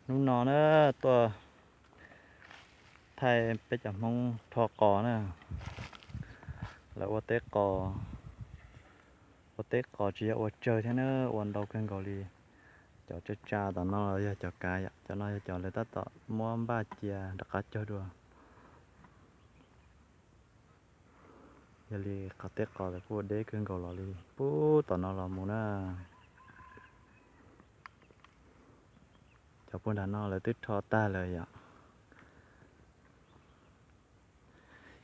Hnub no na, tuaj thaij peb cov Hmoob rho qos na. Lawv ua teb qos, ua teb qos tsis yog ua tsawg thiab na, ua ntau kawg nkaus li. Cov tsa tsa tom no los yog cov kav yom, cov no yog cov lawv tab tom muab npaj cia rov qab cog dua. Yog li qhov teb qos lawv kuj ua deb kawg nkaus los li puag tom no los mus na. Cov puag nram no lawv twb rho tag lawm yom.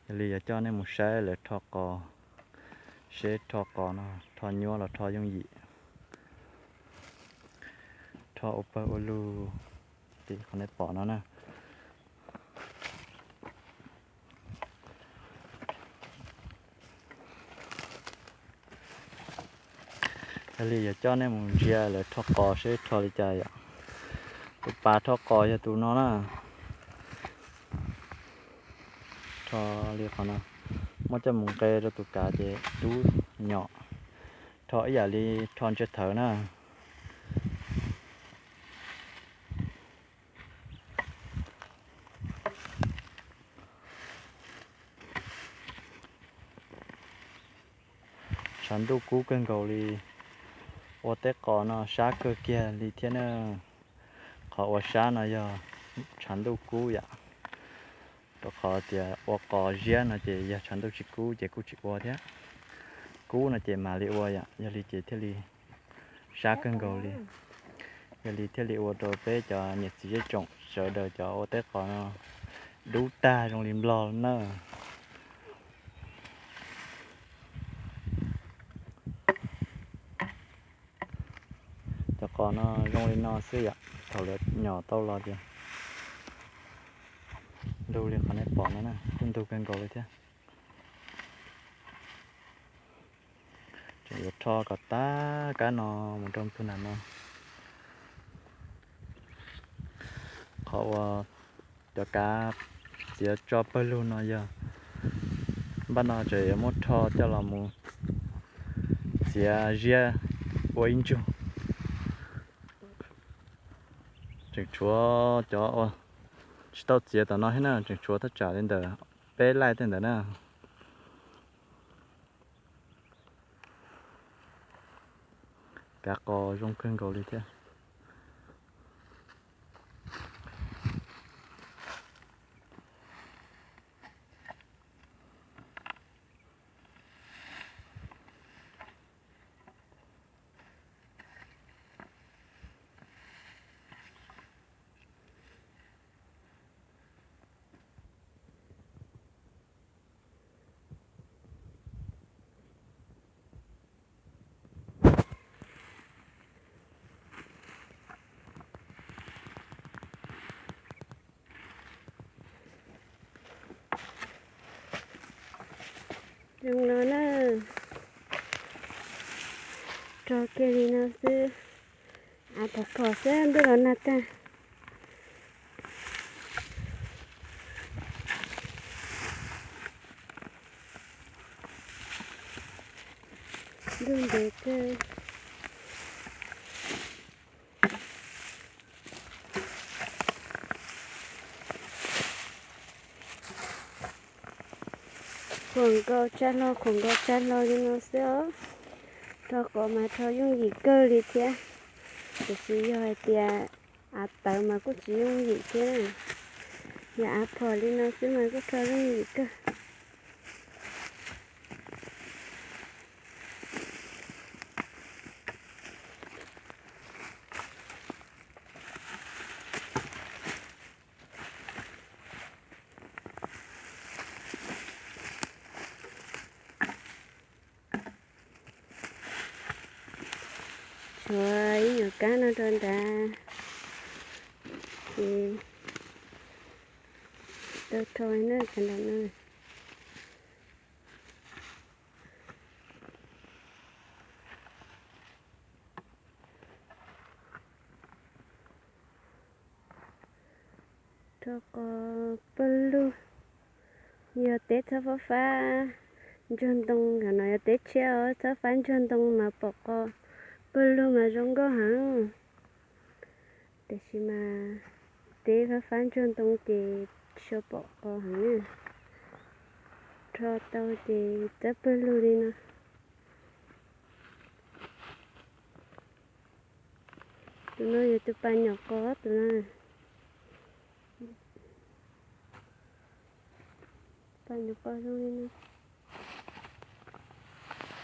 Yog li yuav coj nej mus saib lawv rho qos, seb rho qos no rho nyuaj los rho yooj yim, rho ua pawg ua lug li qhov nej pom no na. Yog li yuav coj nej mus ntsia lawv rho qos seb rho li cas yom. Tus pas rho qos yog tus no na. Rho li qhov no, muab coj mus nqe rau tus kav ces dub nyom. Rho ib yam li rho ntsia thawv na. Tshav ntuj kub kawg nkaus li, ua teb qos no sab kawg kiag li thiab na. Qhov ua sab no yog tshav ntuj kub yom, rau qhov tias ua qos ziab no ces yog tshav ntuj tsis kub ces kuj tsis ua thiab. Kub no ces mam li ua yom, yog li ces thiaj li sab kawg nkaus li. Yog li thiaj li ua rau peb cov niam txiv zej tsoom sawv daws cov ua teb qos no dub tag zoo li nplog na. Cov qos no zoo li no xwb yom, thaum lawv nyom tau los ces ntug li qhov nej pom no na, kuj ntug kawg nkaus li thiab. Tseem yuav rho kom tag kab no mus rau puag nram no. Qhov uas cov kav txiav tso pawg lug no yog npaj no tseem yuav muab rho coj los mus txiav ziab ua ib ntsug. Tseem tshuav cov uas tsis tau txiav tom no thiab na, tseem tshuav thaj tsam li ntawm peb laij tej ntawd na. Kav qos zoo kawg nkaus li thiab. Zoo no na, rau kiag li no xwb, av phom phom xwb ntuj los nag tag. Ntuj ntev kawg. Khuam nkaus tsa hlo, khuam nkaus tsa hlo li no xwb os. Rho qos mas rho yooj yim kawg li thiab, tiam sis yog hais tias av tawv mas kuj tsis yooj yim thiab. Yog av phom li no xwb mas kuj rho yooj yim kawg. Tshuav ib nyuag kab no rau nrad, ces tau rho na, cov nram no. Rho qos pawg lug, yog teb txhob fab fab ntsuag ntoo, yog no yog teb tshiab os, txhob fab ntsuag ntoo mas pom qos pawg lug mas zoo nkauj heev. Tiam sis mas teb fab fab ntsuag ntoo ces tsis pom qos heev na. Rho tau ces txawb pawg lug li no. Tus no yog tus pas nyuam qos tus no. Pas nyuam qos zoo li no.